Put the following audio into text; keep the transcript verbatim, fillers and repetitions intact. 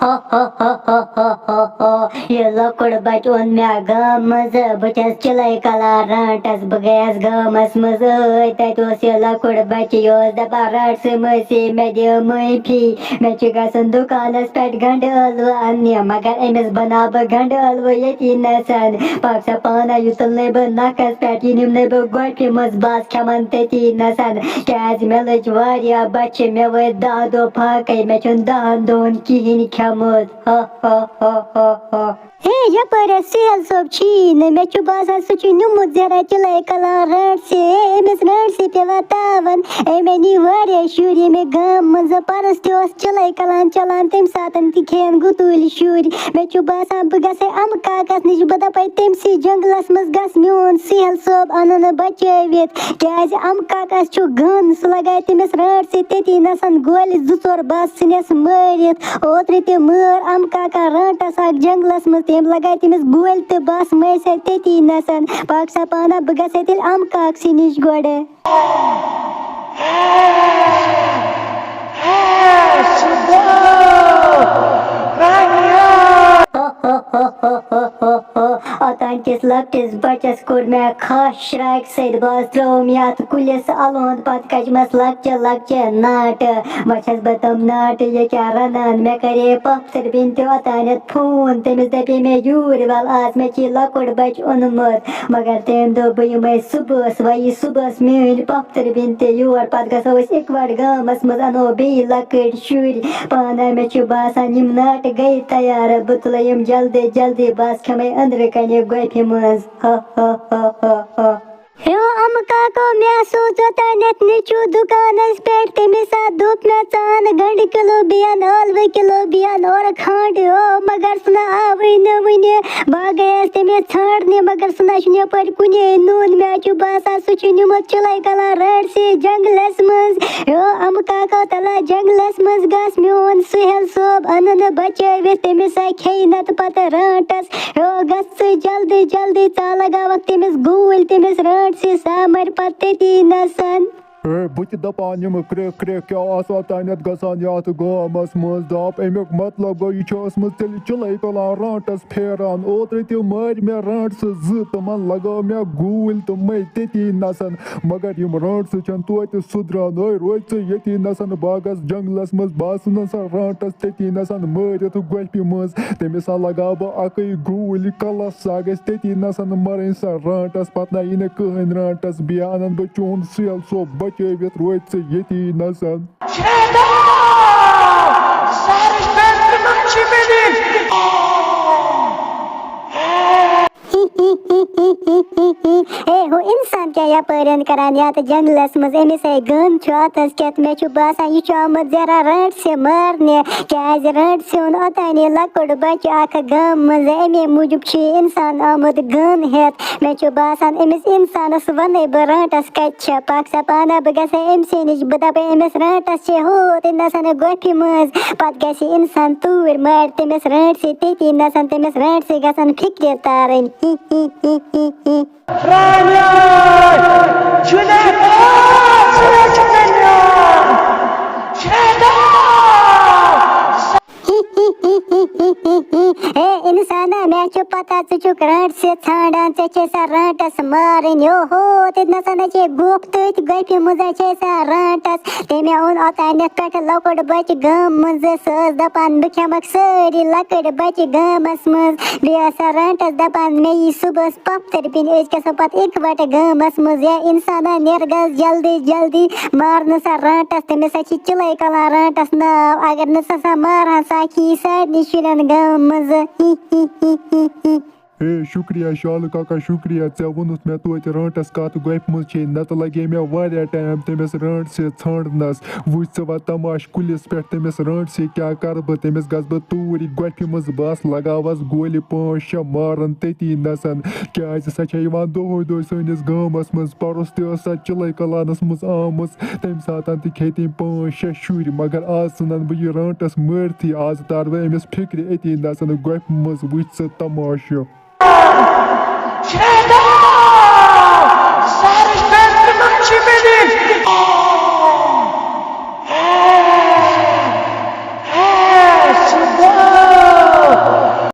ہو ہو ہو ہو ہو ہو ہو۔ یہِ لۄکُٹ بچہٕ اوٚن مےٚ گامہٕ منٛزٕ۔ بہٕ چھَس چِلَے کَلان رانٛٹَس۔ بہٕ گٔیَس گامَس منٛز ٲدۍ۔ تَتہِ اوس یہِ لۄکُٹ بچہٕ، یہِ اوس دَپان، "رانٛٹسٕے مٲسی، مےٚ دِ معٲفی۔ مےٚ چھُ گژھُن دُکانَس پٮ۪ٹھ گَنٛڈٕ ٲلوٕ اَننہِ، مگر أمِس بَناو بہٕ گَنٛڈٕ ٲلوٕ ییٚتی نَسَن۔ پَکھ سا پانَے، یہِ تُلنَے بہٕ نَکھَس پٮ۪ٹھ، یہِ نِمنَے بہٕ گۄپھِ منٛز، بَس کھٮ۪مَن تٔتی نَسَن، کیٛازِ مےٚ لٔج واریاہ بۄچھِ، مےٚ وٲتۍ دَہ دۄہ فاقَے، مےٚ چھُنہٕ دَہَن دۄہَن کِہیٖنۍ کھٮ۪ومُت۔ ہا ہا ہا ہا ہا۔" ہے، یَپٲرۍ حظ سُہیل صٲب چھُیی نہٕ، مےٚ چھُ باسان، سُہ چھُ نیوٗمُت زیرہ چِلَے کَلان رانٛٹسٕے۔ ہے، أمِس رانٛٹسٕے پٮ۪وان تاوَن۔ أمۍ نی واریاہ شُرۍ ییٚمہِ گامہٕ منٛزٕ۔ پَرُس تہِ اوس چِلَے کَلان چَلان، تَمہِ ساتَن تہِ کھیٚیَن گُتوٗلۍ شُرۍ۔ مےٚ چھُ باسان، بہٕ گژھٕ ہے اَمہٕ کاکَس نِش، بہٕ دَپَے، تٔمۍ سٕے جنٛگلَس منٛز گژھِ میون سُہیل صٲب اَنُن بَچٲوِتھ، کیٛازِ اَمہٕ کاکَس چھُ گَن، سُہ لَگایہِ تٔمِس رانٛٹسٕے تٔتی نَسَن گولہِ زٕ ژور، بَس ژھٕنٮ۪س مٲرِتھ۔ اوترٕ تہِ مٲر اَمہٕ کاکَن رانٛٹَس اَکھ جنٛگلَس منٛز، تٔمۍ لَگایہِ تٔمِس گولہِ تہٕ بَس مَرِ سۄ تٔتی نَسَن۔ پَکھ سا پانہ، بہٕ گژھٕ ہے تیٚلہِ اَمہٕ کاکسٕے نِش گۄڈٕ۔ اوٚتام کِس لۄکٹِس بَچَس کوٚر مےٚ کھَش شرٛاکہِ سۭتۍ۔ بہٕ حظ ترٛٲوٕم یَتھ کُلِس اَلونٛد، پَتہٕ کَجمَس لۄکچہِ لۄکچہِ ناٹہٕ۔ وۄنۍ چھَس بہٕ تِم ناٹہٕ ییٚکیٛاہ رَنان۔ مےٚ کَرے پۄپھتٕر بیٚنہِ تہِ اوٚتانٮ۪تھ فون، تٔمِس دَپے مےٚ، "یوٗرۍ وَل آز، مےٚ چھِ یہِ لۄکُٹ بَچہٕ اوٚنمُت۔" مگر تٔمۍ دوٚپ، "بہٕ یِمَے صُبحَس، وۄنۍ یی صُبحَس میٛٲنۍ پۄپھتٕر بیٚنہِ تہِ یور، پَتہٕ گژھو أسۍ اِکوَٹہٕ گامَس منٛز، اَنو بیٚیہِ لۄکٕٹۍ شُرۍ پانہٕ۔" مےٚ چھُ باسان، یِم ناٹہٕ گٔے تیار، بہٕ تُلہٕ یِم جلدی جلدی، بَس کھٮ۪مَے أنٛدرٕ کَنہِ گۄپھِ منٛز۔ ہا ہا ہا ہا ہا۔ ہیو اَمہٕ کاکو، مےٚ سوٗز اوٚتانٮ۪تھ نیٚچوٗ دُکانَس پٮ۪ٹھ۔ تٔمِس ہا دوٚپ مےٚ، "ژٕ اَن گَنٛڈٕ کِلوٗ بیٚیہِ اَن ٲلوٕ کِلوٗ بیٚیہِ اَن اورٕ کھنٛڈ ہیو"، مگر سُہ نہ آوٕے نہٕ وٕنہِ۔ بہٕ ہا گٔیَس تٔمِس ژھانٛڈنہِ، مگر سُہ نہ چھُنہٕ یَپٲرۍ کُنے نوٗن۔ مےٚ ہا چھُ باسان، سُہ چھُ نیوٗمُت چِلَے کَلان رانٛٹسٕے جنٛگلَس منٛز۔ ہیو اَمہٕ کاکو، تَلہ جنٛگلَس منٛز گژھ، میون سُہیل صٲب اَنُن بَچٲوِتھ، تٔمِس ہا کھیٚیہِ نَتہٕ پَتہٕ رانٛٹَس۔ ہیو گژھ ژٕ جلدی جلدی، ژٕ لگاوکھ تٔمِس گوٗلۍ، تٔمِس رانٛٹسٕے، سا مَرِ پَتہٕ تٔتی نَسَن۔ ہے، بہٕ تہِ دَپان، یِم کرٛیٚکھ کرٛیٚکھ کیٛاہ آسان تانٮ۪تھ گژھان یَتھ گامَس منٛز؟ دَپ، اَمیُک مطلب گوٚو، یہِ چھِ ٲسمٕژ تیٚلہِ چِلَے تُلان، رانٛٹَس پھیران۔ اوترٕ تہِ مٲرۍ مےٚ رانٛٹسہٕ زٕ، تِمَن لگٲو مےٚ گوٗلۍ، تِم مَے تٔتی نَسَن۔ مگر یِم رانٛٹسہٕ چھَنہٕ توتہِ سُدھران۔ ہے، روزِ ژٕ ییٚتی نَسَن باغَس جنٛگلَس منٛز، بہٕ آسہٕ نَسَن رانٛٹَس تٔتی نَسَن مٲرِتھ گۄپھِ منٛز۔ تٔمِس ہا لگاو بہٕ اَکٕے گوٗلۍ کَلَس، سۄ گژھِ تٔتی نَسَن مَرٕنۍ سۄ رانٛٹَس، پَتہٕ نہ یی نہٕ کٕہٕنۍ رانٛٹَس۔ بیٚیہِ اَنَن بہٕ چون سُہیل صٲب بَچٲوِتھ، روزِ ژٕ ییٚتی نَسَن۔ شیطان! زہرٕچ ترجمہ چھِ مےٚ دِنۍ۔ ہے، ہُہ اِنسان کیٛاہ یَپٲرٮ۪ن کران یَتھ جنٛگلَس منٛز؟ أمِس ہے گَن چھُ اَتھَس کٮ۪تھ۔ مےٚ چھُ باسان، یہِ چھُ آمُت زیرہ رانٛٹسہِ مارنہِ، کیٛازِ رانٛٹسہِ اوٚن اوٚتانے لۄکُٹ بَچہٕ اَکھ گامہٕ منٛز۔ اَمے موٗجوٗب چھُ یہِ اِنسان آمُت گَن ہٮ۪تھ۔ مےٚ چھُ باسان، أمِس اِنسانَس وَنَے بہٕ، رانٛٹَس کَتہِ چھےٚ؟ پَکھ سا پانہ، بہٕ گژھٕ ہے أمۍ سٕے نِش، بہٕ دَپَے أمِس، رانٛٹَس چھے ہوٗت أنۍ نَسَن گۄپھِ منٛز۔ پَتہٕ گژھِ اِنسان توٗرۍ، مارِ تٔمِس رانٛٹسٕے تٔتی نَسَن، تٔمِس رانٛٹسٕے گژھن فِکرِ تارٕنۍ۔ ہی، ہی، ہی، ہی، ہی۔ رانیار! جنید! ہے اِنسانا، مےٚ چھُ پتہ ژٕ چھُکھ رانٛٹسہِ ژھانٛڈان، ژےٚ چھے سۄ رانٛٹس مارٕنۍ۔ اوہو، تتہِ نسا نہ چھے گوٚپھ تٔتھۍ گۄپھِ منٛز چھے سۄ رانٛٹس۔ تٔمۍ اوٚن اوٚتانٮ۪تھ پٮ۪ٹھٕ لۄکُٹ بچہٕ گامہٕ منٛزٕ، سۄ ٲس دپان، "بہٕ کھٮ۪مکھ سٲری لۄکٕٹۍ بچہٕ گامس منٛز۔" بیٚیہِ ٲس سۄ رانٛٹس دپان، "مےٚ یی صُبحس پۄپھتٕر بیٚنہِ، أسۍ گژھو پتہٕ اِکوٹہٕ گامس منٛز۔ یا اِنسانا، نیر گژھ جلدی جلدی، مار نہٕ سا رانٛٹس، تٔمِس ہا چھِ چِلَے کَلان رانٛٹس ناو، اگر نہٕ سا سۄ مارہَن، سۄ کھیٚیہِ سارنٕے شُرٮ۪ن گامہٕ منٛزٕ۔" ہی ہی ہی ہی ہی۔ ہے، شُکریہ شالہٕ کاکا، شُکریہ، ژےٚ ووٚنُتھ مےٚ توتہِ رانٛٹس کَتھ گۄپھِ منٛز چھے، نَتہٕ لَگے مےٚ واریاہ ٹایم تٔمِس رانٛٹسہِ ژھانٛڈنَس۔ وٕچھ ژٕ وۄنۍ تماشہٕ کُلِس پٮ۪ٹھ، تٔمِس رانٛٹسہِ کیٛاہ کَرٕ بہٕ؟ تٔمِس گژھٕ بہٕ توٗرۍ گۄپھِ منٛز، بَس لَگاوَس گولہِ پانٛژھ شےٚ، مارَن تٔتی نَسَن، کیٛازِ سۄ چھےٚ یِوان دۄہَے دۄہَے سٲنِس گامَس منٛز۔ پَرُس تہِ ٲس سۄ چِلَے کَلانَس منٛز آمٕژ، تَمہِ ساتَن تہِ کھیٚیہِ تٔمۍ پانٛژھ شےٚ شُرۍ، مگر آز ژھٕنَن بہٕ یہِ رانٛٹَس مٲرتھٕے، آز تارٕ بہٕ أمِس فِکرِ أتی نَسَن گۄپھِ منٛز۔ وٕچھ ژٕ تماشہٕ۔ شیطان! زہرٕچ ترجمہ چھِ مےٚ دِنۍ۔